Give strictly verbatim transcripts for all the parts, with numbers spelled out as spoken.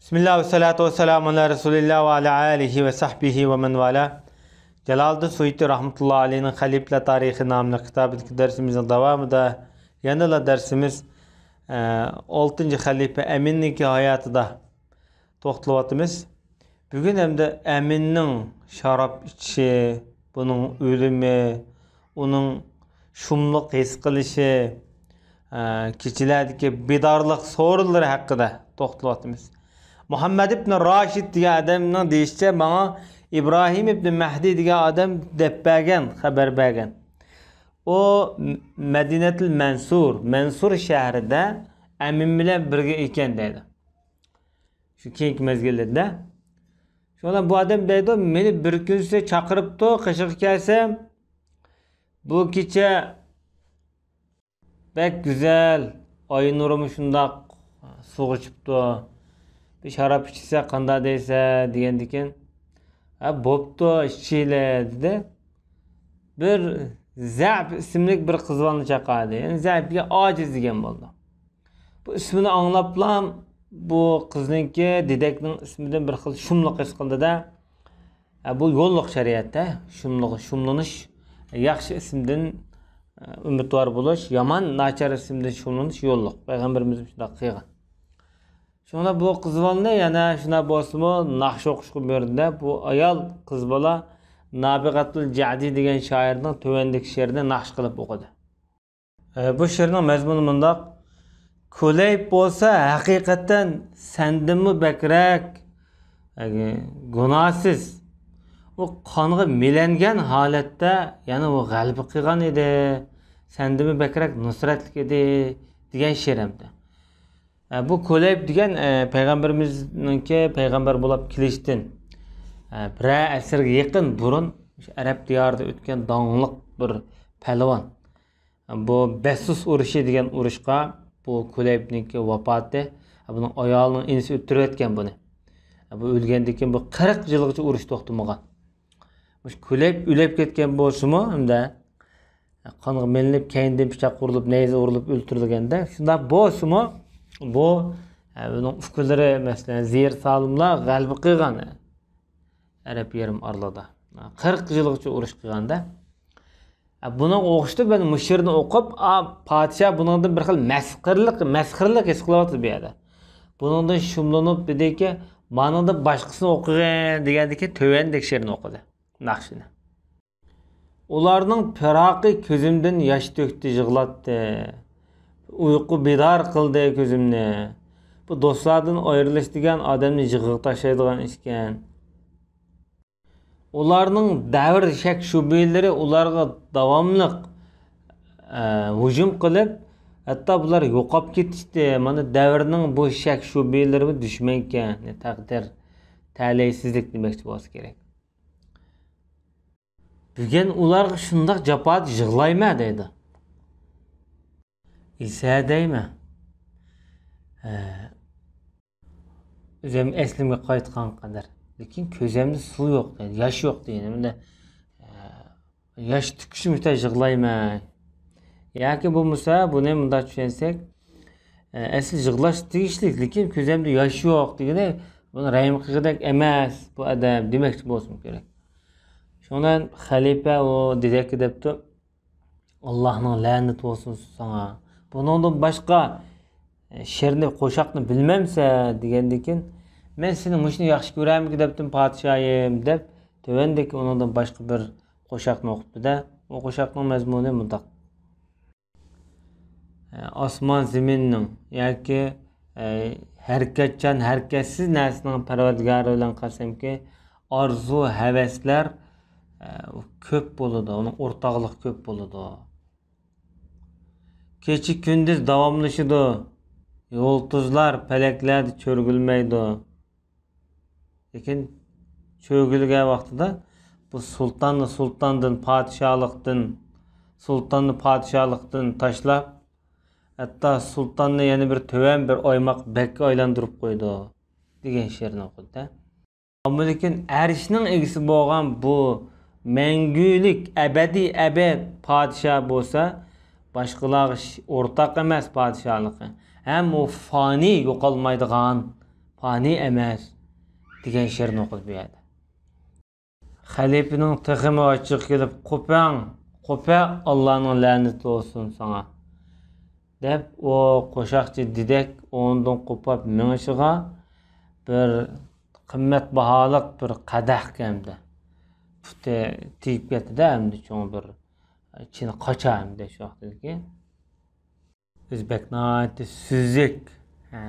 بىسمىللا ۋەسسالاتۇ ۋەسسالامۇ ئالا رەسۇلىللا ۋە ئالا ئالىھى ۋە سەھبىھى ۋە مەن ۋالا. جالالىدىن سۇيۇتى رەھمەتۇللا ئەلەيھىنىڭ خەلىپىلەر تارىخى ناملىق كىتابىدىكى دەرسىمىزنىڭ داۋامىدا يەنىلا دەرسىمىز، ئە، ئالتىنچى خەلىپە ئەمىننىڭكى ھاياتىدا توختىلىۋاتىمىز. بۈگۈن ئەمدى ئەمىننىڭ شاراب ئىچىشى، بۇنىڭ ئۆلۈمى، ئۇنىڭ شۇملۇق ھېس قىلىشى، ئە، كېچىلەردىكى بىدارلىق سورۇنلىرى ھەققىدە توختىلىۋاتىمىز. مۇھەممەد ئىبن راشىد دېگەن ئادەمنىڭ دېيىشىچە، ماڭا ئىبراھىم ئىبن مەھدى دېگەن ئادەم دەپ بەرگەن، خەۋەر بەرگەن. ئۇ مەدىنەتۇل مەنسۇر، مەنسۇر شەھىرىدە ئەمىن بىلەن بىرگە ئىكەن دەيدۇ. شۇ كېيىنكى مەزگىللەردە. شۇڭا بۇ ئادەم دەيدۇ، مېنى بىر كۈنسى چاقىرىپتۇ، قېشىغا كەلسەم، بۇ كېچە بەك گۈزەل، ئاي نۇرىمۇ شۇنداق سۇغا چۈشۈپتۇ. بىر شاراب ئىچسە قانداق دەيسە دېگەندىكىن، ھە، بوپتۇ، ئىچىلى دېدى. بىر زەئىپ ئىسىملىك بىر قىز بالىنى چاقىردى. يەنى زەئىپ دېگەن ئاجىز دېگەن بولىدۇ. بۇ ئىسمىنى ئاڭلاپلا بۇ قىزنىڭكى دېدەكنىڭ ئىسمىدىن بىر خىل شۇملۇق ھېس قىلدىدا، ھە، بۇ يوللۇق شەرىئەتتە شۇملۇق، شۇملىنىش، ياخشى ئىسىمدىن، ئە، ئۈمىدۋار بولۇش، يامان، ناچار ئىسىمدىن شۇملىنىش يوللۇق. پەيغەمبىرىمىز شۇنداق قىلغان. شۇڭا بۇ قىز بالىنى يەنە شۇنداق بولسىمۇ ناخشا ئوقۇشقا بۇيرۇدى. بۇ ئايال قىز بالا نابىغەتۇل جەدى دېگەن شائىرنىڭ تۆۋەندىكى شېئىرىنى ناخشا قىلىپ ئوقۇدى. ئە، بۇ شېئىرنىڭ مەزمۇنى مۇنداق: كۇلەيب بولسا ھەقىقەتەن سەندىنمۇ بەكرەك، ئە، گۇناھسىز. ئۇ قانغا مىلەنگەن ھالەتتە، يەنى ئۇ غەلىبە قىلغان ئىدى، سەندىنمۇ بەكرەك نۇسرەتلىك ئىدى، دېگەن شېئىر ئەمدى. ئە، بۇ كۇلەيب دېگەن، ئە، پەيغەمبىرىمىزنىڭكى پەيغەمبەر بولۇپ كېلىشتىن، ئە، بىرەر ئەسىرگە يېقىن بۇرۇن شۇ ئەرەب دىيارىدا ئۆتكەن داڭلىق بىر پەلۋان. بۇ بەسسۇس ئۇرۇشى دېگەن ئۇرۇشقا بۇ كۇلەيبنىڭكى ۋاپاتى، بۇنىڭ ئايالىنىڭ ئىنىسى ئۆلتۈرۈۋەتكەن بۇنى. بۇ ئۆلگەندىن كېيىن بۇ قىرىق يىلغىچە ئۇرۇش توختىمىغان. مۇشۇ كۇلەيب ئۆلۈپ كەتكەن بولسىمۇ، ھەمدە قانغا مىلىنىپ، كەينىدىن پىچاق ئۇرۇلۇپ، نەيزە ئۇرۇلۇپ ئۆلتۈرۈلگەندە، شۇنداق بولسىمۇ، بۇ، ئە، بۇنىڭ ئۇكىلىرى، مەسىلەن، زىيىر سالىملار غەلىبە قىلغان ئەرەب يېرىم ئارىلىدا. قىرىق يىلغىچە ئۇرۇش قىلغاندا. ئە، بۇنىڭغا ئوخشىتىپ مەن مۇشۇ شېئىرنى ئوقۇپ، ئا، پادىشاھ بۇنىڭدىن بىر خىل مەسخىرىلىق، مەسخىرىلىق ھېس قىلىۋاتىدۇ بۇ يەردە. بۇنىڭدىن شۇملىنىپ دېدىكى، مانىڭدىن باشقىسىنى ئوقۇغىن دېگەندىكى تۆۋەندىكى شېئىرنى ئوقۇدى. ناخشىنى. ئۇلارنىڭ پىراقى كۆزۈمدىن ياش تۆكتى، يىغلاتتى. ئۇيقۇ بىدار قىلدى كۆزۈمنى. بۇ دوستلاردىن ئايرىلىش دېگەن ئادەمنى يىغىغا تاشلايدىغان ئىشكەن. ئۇلارنىڭ دەۋر شەك-شۈبھىلىرى ئۇلارغا داۋاملىق، ئە، ھۇجۇم قىلىپ، ھەتتا بۇلار يوقاپ كېتىشتى. مانا دەۋرنىڭ بۇ شەك-شۈبھىلىرىمۇ دۈشمەنكەن، تەقدىر، تەلەيسىزلىك دېمەكچى بولسا كېرەك. بۈگۈن ئۇلارغا شۇنداق جاپادا يىغلايمەن دەيدۇ. ئېسە دەيمەن. ھە. ئۆزۈم ئەسلىمگە قايتقان قەدەر. لېكىن كۆزۈمدە سۇ يوق دەيدۇ، ياش يوق دەيدۇ. مەندە، ھە، ياش تۆكۈشۈم ئۈچۈن يىغلايمەن. ياكى بولمىسا، بۇنى مۇنداق چۈشەنسەك، ئەسلى يىغلاش تېگىشلىك، لېكىن كۆزۈمدە ياش يوق دېگىنى، بۇنى رەھىم قىلغۇدەك ئەمەس بۇ ئادەم دېمەكچى بولسىمۇ كېرەك. شۇڭا خەلىپە ئۇ دېدەككە دەپتۇ، «ئاللاھنىڭ لەنىتى بولسۇن ساڭا. بۇنىڭدىن باشقا، ئە، شېئىرنى، قوشاقنى بىلمەمسەن؟» دېگەندىكىن، «مەن سېنى مۇشۇنى ياخشى كۆرەمىكىن دەپتىم، پادىشاھىم» دەپ، تۆۋەندىكى ئۇنىڭدىن باشقا بىر قوشاقنى ئوقۇپتۇ-دە، ئۇ قوشاقنىڭ مەزمۇنى مۇنداق. ئاسمان زېمىننىڭ ياكى، ئە، ھەرىكەتچان، ھەرىكەتسىز نەرسىنىڭ پەرۋەردىگارى بىلەن قەسەمكى، ئارزۇ، ھەۋەسلەر، ئە، كۆپ بولىدۇ، ئۇنىڭ ئورتاقلىقى كۆپ بولىدۇ. كېچە كۈندۈز داۋاملىشىدۇ، يۇلتۇزلار پەلەكلەردە چۆرگۈلمەيدۇ. لېكىن چۆگۈلگەن ۋاقتىدا بۇ سۇلتاننى سۇلتاندىن، پادىشاھلىقتىن، سۇلتاننى پادىشاھلىقتىن تاشلاپ، ھەتتا سۇلتاننى يەنە بىر تۆۋەن بىر ئايماق بەگكە ئايلاندۇرۇپ قويىدۇ، دېگەن شېئىرنى ئوقۇدى. ئەمما لېكىن ئەرشنىڭ ئىگىسى بولغان بۇ مەڭگۈلۈك، ئەبەدىي ئەبەد پادىشاھ بولسا، باشقىلارغا ش-، ئورتاق ئەمەس پادىشاھلىقى. ھەم ئۇ فانىي، يوقالمايدىغان قانى ئەمەس» دېگەن شېئىرنى ئوقۇدى بۇ يەردە. خەلىپىنىڭ تېخىمۇ ئاچچىقى كېلىپ، «قوپەڭ، قوپە، ئاللانىڭ لەنىتى بولسۇن ساڭا» دەپ، ئۇ قوشاقچى دېدەك ئورنىدىن قوپاپ مېڭىشىغا، بىر قىممەت باھالىق بىر قەدەھكەن ئەمدى. پۇتى تېگىپ كەتتى-دە، ئەمدى چوڭ بىر چىنە قاچا ئەمدى شۇ ۋاقىتتىكى. ئۆزى بەك ناھايىتى سۈزۈك، ھە،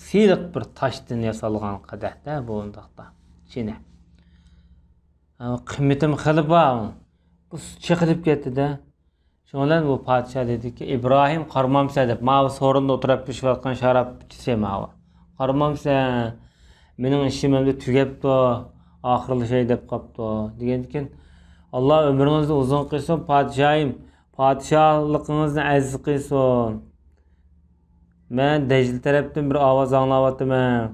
سىلىق بىر تاشتىن ياسالغان قەدەھتە بۇ ئۇنداقتا. چىنە. ھە، قىممىتىم خېلى بار. بۇ چېقىلىپ كەتتى-دە. شۇنىڭ بىلەن بۇ پادىشاھ دېدىكى، «ئىبراھىم، قارىمامسەن؟» دەپ، «ماۋۇ سورۇندا ئولتۇرۇپ پىشىۋاتقان شاراب ئىچىسى ماۋۇ. قارىمامسەن؟ مېنىڭ ئىشىم ئەمدى تۈگەپتۇ، ئاخىرلىشاي دەپ قاپتۇ» دېگەندىكىن، «ئاللا ئۆمرىڭىزنى ئۇزۇن قىلسۇن، پادىشاھىم، پادىشاھلىقىڭىزنى ئەزىز قىلسۇن. مەن دەجلى تەرەپتىن بىر ئاۋاز ئاڭلاۋاتىمەن»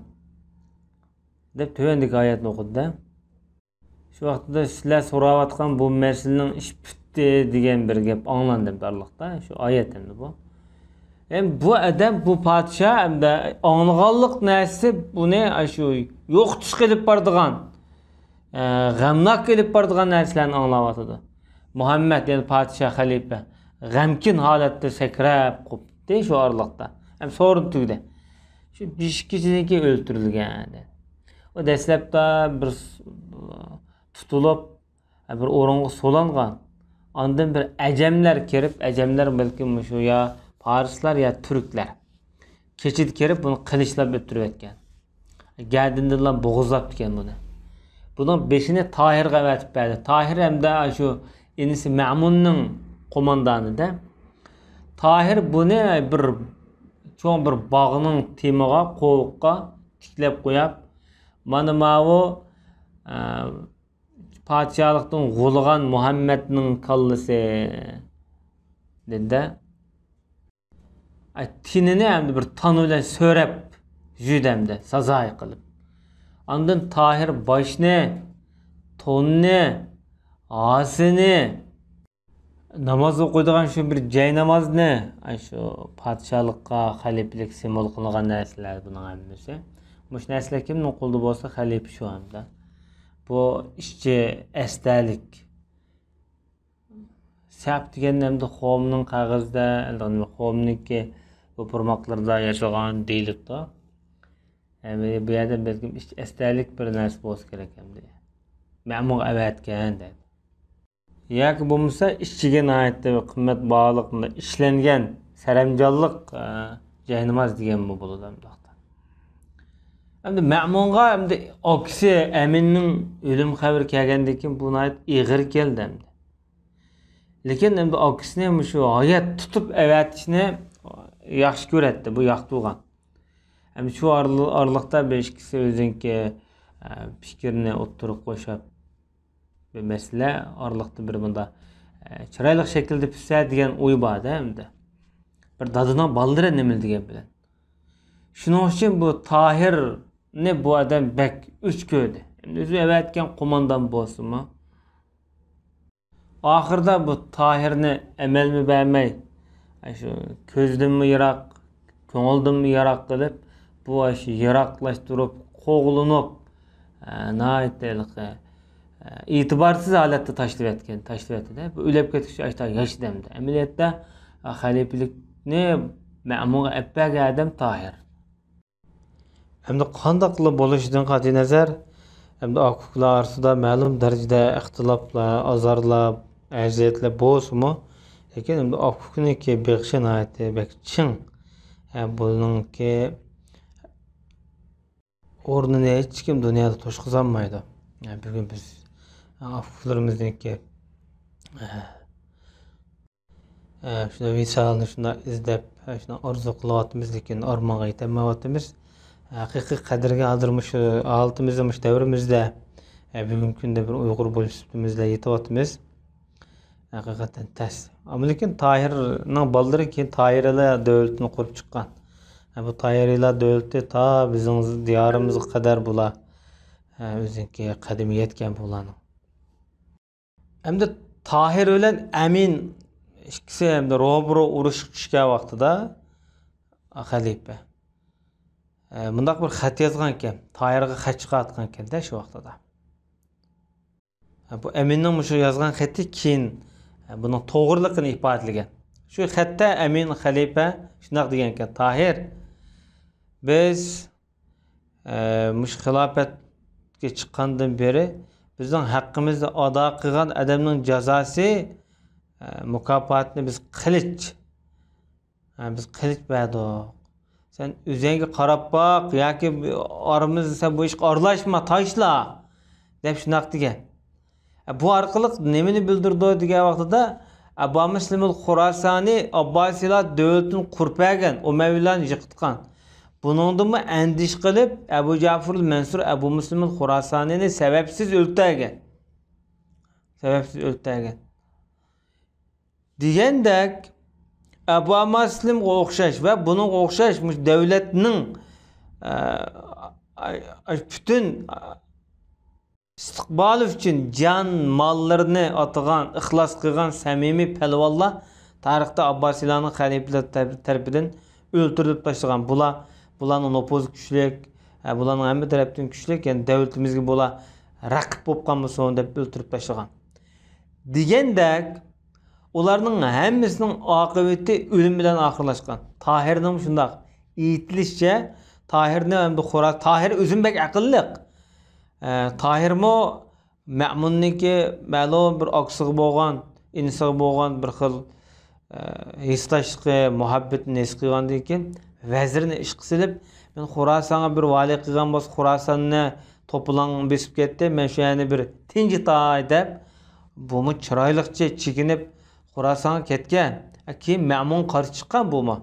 دەپ تۆۋەندىكى ئايەتنى ئوقۇدى-دە. شۇ ۋاقىتتا سىلەر سوراۋاتقان بۇ مەسىلىنىڭ ئىشى پۈتتى دېگەن بىر گەپ ئاڭلاندى ئارىلىقتا. شۇ ئايەت ئەمدى بۇ. ھەم بۇ ئادەم، بۇ پادىشاھ ئەمدى ئاڭلىغانلىق نەرسىسى بۇنى ئاشۇ يوقىتىشقا ئېلىپ بارىدىغان، ئە، غەمناككە ئېلىپ بارىدىغان نەرسىلەرنى ئاڭلاۋاتىدۇ. مۇھەممەد، يەنى پادىشاھ، خەلىپە غەمكىن ھالەتتە سەكرەپ قوپتى شۇ ئارىلىقتا. ھەم سورۇن تۈگىدى. شۇ بېشى كېچىدىن كېيىن ئۆلتۈرۈلگەن. ئۇ دەسلەپتە بىر س-، تۇتۇلۇپ، بىر ئورۇنغا سولانغان. ئاندىن بىر ئەجەملەر كىرىپ، ئەجەملەر بەلكىم مۇشۇ يا پارسلار يا تۈركلەر. كېچىدە كىرىپ، بۇنى قىلىچلاپ ئۆلتۈرۈۋەتكەن. گەدىنىدىنلا بوغۇزلاپتىكەن بۇنى. بۇنىڭ بېشىنى تاھىرغا ئەۋەتىپ بەردى. تاھىر ھەمدە شۇ ئىنىسى مەمۇننىڭ قوماندانى-دە. تاھىر بۇنى بىر چوڭ بىر باغنىڭ تېمىغا، قوۋۇققا تىكلەپ قويۇپ، «مانا ماۋۇ، ئە، پادىشاھلىقتىن غۇلىغان مۇھەممەدنىڭ كاللىسى» دېدى-دە. ئە، تېنىنى ئەمدى بىر تانۇ بىلەن سۆرەپ يۈدى ئەمدى، سازاي قىلىپ. ئاندىن تاھىر باشنى، توننى، ھاسىنى، ناماز ئوقۇيدىغان شۇ بىر جاينامازنى، ئاي، شۇ پادىشاھلىققا، خەلىپىلىك سىمۋول قىلىنغان نەرسىلەر بۇنىڭ ھەممىسى. مۇشۇ نەرسىلەر كىمنىڭ قولىدا بولسا، خەلىپە شۇ ئەمدى. بۇ ئىچى ئەستەلىك. سەپ دېگەن ئەمدى خومنىڭ قەغىزىدە، ئەمدى خومنىڭكى يوپۇرماقلىرىدا ياسىغان دېيىلىپتۇ. ئەمدى بۇ يەردە بەلكىم ئىچ-، ئەستەلىك بىر نەرسە بولسا كېرەك ئەمدى. مەمۇنغا ئەۋەتكەن دەيدۇ. ياكى بولمىسا ئىچىگە ناھايىتى قىممەت باھالىق ئىشلەنگەن سەرەمجانلىق، ئە، جايناماز دېگەنمۇ بولىدۇ ئەمدى. ئەمدى مەمۇنغا ئەمدى ئاكىسى ئەمىننىڭ ئۆلۈم خەۋىرى كەلگەندىن كېيىن بۇ ناھايىتى ئېغىر كەلدى ئەمدى. لېكىن ئەمدى ئاكىسىنى مۇشۇ ھايات تۇتۇپ ئەۋەتىشنى ياخشى كۆرەتتى، بۇ ياقتۇرغان. ئەمدى شۇ ئارىل-، ئارىلىقتا بىر ئىككىسى ئۆزىنىڭكى، ئە، پىكرىنى ئوتتۇرىغا قوشۇپ، بىر مەسىلە ئارىلىقتا بىر مۇندا، ئە، چىرايلىق شەكىلدە پۈتسە دېگەن ئوي بار-دە ئەمدى. بىر دادىنىڭ بالىلىرى نېمىلا دېگەن بىلەن. شۇنىڭ ئۈچۈن بۇ تاھىرنى بۇ ئادەم بەك ئۆچ كۆردى. ئەمدى ئۆزى ئەۋەتكەن قوماندان بولسىمۇ. ئاخىرىدا بۇ تاھىرنى ئەمەلمۇ بەرمەي، ئاشۇ كۆزدىنمۇ يىراق، كۆڭۈلدىنمۇ يىراق قىلىپ، بۇ ئاشۇ يىراقلاشتۇرۇپ، قوغلىنىپ، ئە، ناھايىتى ھېلىقى، ئە، ئېتىبارسىز ھالەتتە تاشلىۋەتكەن، تاشلىۋەتتى-دە. بۇ ئۆلۈپ كەتكۈچە ئاشتا ياشىدى ئەمدى. ئەمەلىيەتتە، ئە، خەلىپىلىكنى مەمۇنغا ئەپ بەرگەن ئادەم تاھىر. ئەمدى قانداقلا بولۇشىدىن قەتئىينەزەر، ئەمدى ئاكا-ئۇكىلار ئارىسىدا مەلۇم دەرىجىدە ئىختىلاپلار، ئازارلار، ئەزىيەتلەر بولسىمۇ، لېكىن ئەمدى ئاكا-ئۇكىنىڭكى بېغىشى ناھايىتى بەك چىڭ. ھە، بۇنىڭكى ئورنىنى ھېچكىم دۇنيادا توشقۇزالمايدۇ. ھە، بۈگۈن بىز ئاكا-ئۇكىلىرىمىزنىڭكى، ھە، ئە، شۇنداق ۋىسالنى شۇنداق ئىزدەپ، ئە، شۇنداق ئارزۇ قىلىۋاتىمىز، لېكىن ئارمانغا يېتەلمەيۋاتىمىز. ھەقىقىي قەدرىگە ھازىر مۇشۇ ھالىتىمىزدە، مۇشۇ دەۋرىمىزدە، ئە، بۈگۈنكى كۈندە بىر ئۇيغۇر بولۇش سۈپىتىمىزدە يېتىۋاتىمىز. ھەقىقەتەن تەس. ئەمما لېكىن تاھىرنىڭ بالىلىرى كېيىن تاھىرىلار دۆلىتىنى قۇرۇپ چىققان. ئە، بۇ تاھىرىلار دۆلىتى تا بىزنىڭ دىيارىمىزغا قەدەر بۇلار، ئە، ئۆزىنىڭكى قەدىمى يەتكەن بۇلارنىڭ. ئەمدى تاھىر بىلەن ئەمىن ئىككىسى ئەمدى روبىرو ئۇرۇشقا چۈشكەن ۋاقتىدا، خەلىپە، ئە، مۇنداق بىر خەت يازغانكەن، تاھىرغا خەت چىقارتقانكەن-دە شۇ ۋاقتىدا. ئە، بۇ ئەمىننىڭ مۇشۇ يازغان خېتى كېيىن، ئە، بۇنىڭ توغرىلىقىنى ئىپادىلىگەن. شۇ خەتتە ئەمىن خەلىپە شۇنداق دېگەنكەن، تاھىر، بىز، ئە، مۇشۇ خىلاپەتكە چىققاندىن بېرى بىزنىڭ ھەققىمىزنى ئادا قىلغان ئادەمنىڭ جازاسى، ئە، مۇكاپاتىنى بىز قىلىچ ھە، بىز قىلىچ بەردۇق. سەن ئۆزۈڭگە قاراپ باق ياكى ئارىمىزدا سەن بۇ ئىشقا ئارىلاشما، تاشلا، دەپ شۇنداق دېگەن. ئە، بۇ ئارقىلىق نېمىنى بىلدۈرىدۇ دېگەن ۋاقتىدا، ئەبا مۇسلىمۇل خۇراسانى ئابباسىيلار دۆلىتىنى قۇرۇپ بەرگەن، ئۇمەۋىيلارنى يىقىتقان. بۇنىڭدىنمۇ ئەندىشە قىلىپ، ئەبۇ جەفۇرۇل مەنسۇر ئەبۇ مۇسلىمۇل خۇراسانىنى سەۋەبسىز ئۆلتۈرگەن. سەۋەبسىز ئۆلتۈرگەن. دېگەندەك، ئەبۇ مۇسلىمغا ئوخشاش ۋە بۇنىڭغا ئوخشاش مۇشۇ دۆلەتنىڭ، ئە، ئاي-، ئاي-، پۈتۈن، ئە، ئىستىقبالى ئۈچۈن جان ماللىرىنى ئاتىغان، ئىخلاس قىلغان سەمىمىي پەلۋانلار تارىختا ئابباسىيلارنىڭ خەلىپىلىرى تەر-، تەرىپىدىن ئۆلتۈرۈلۈپ تاشلىغان. بۇلار، بۇلارنىڭ نوپۇزى كۈچلۈك، ئە، بۇلارنىڭ ھەممە تەرەپتىن كۈچلۈك، يەنى دۆلىتىمىزگە بۇلار رەقىب بولۇپ قالمىسۇن دەپ ئۆلتۈرۈپ تاشلىغان. دېگەندەك، ئۇلارنىڭ ھەممىسىنىڭ ئاقىۋىتى ئۆلۈم بىلەن ئاخىرلاشقان. تاھىرنىڭ شۇنداق ئېيتىلىشىچە، تاھىرنى ئەمدى خورا-، تاھىر ئۆزىمۇ بەك ئەقىللىق. ئە، تاھىرمۇ مەمۇننىڭكى مەلۇم بىر ئاكىسىغا بولغان، ئىنىسىغا بولغان بىر خىل، ئە، ھېسداشلىقى، مۇھەببىتىنى ھېس قىلغاندىن كېيىن، ۋەزىرنى ئىشقا سېلىپ، مەن خوراسانغا بىر ۋالىي قىلغان بولسا، خوراساننى توپىلاڭ بېسىپ كەتتى، مەن شۇ يەرنى بىر تىنجىتاي دەپ، بۇمۇ چىرايلىقچە چېكىنىپ خوراسانغا كەتكەن. ئە، كېيىن مەمۇن قارشى چىققان بۇمۇ.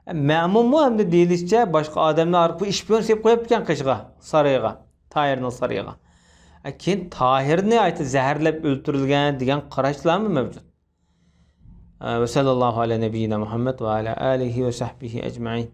ئە، مەمۇنمۇ ئەمدى دېيىلىشىچە باشقا ئادەملەر ئارقىلىق شپىيون سېلىپ قويۇپتىكەن قېشىغا، سارىيىغا، تاھىرنىڭ سارىيىغا. ئە، كېيىن تاھىرنى ئايتا زەھەرلەپ ئۆلتۈرۈلگەن دېگەن قاراشلارمۇ مەۋجۇت. ئە، ۋە سەللەللاھۇ ئەلە نەبىييىنا مۇھەممەد ۋە ئەلە ئالىھى ۋە سەھبىھى ئەجمەئىن.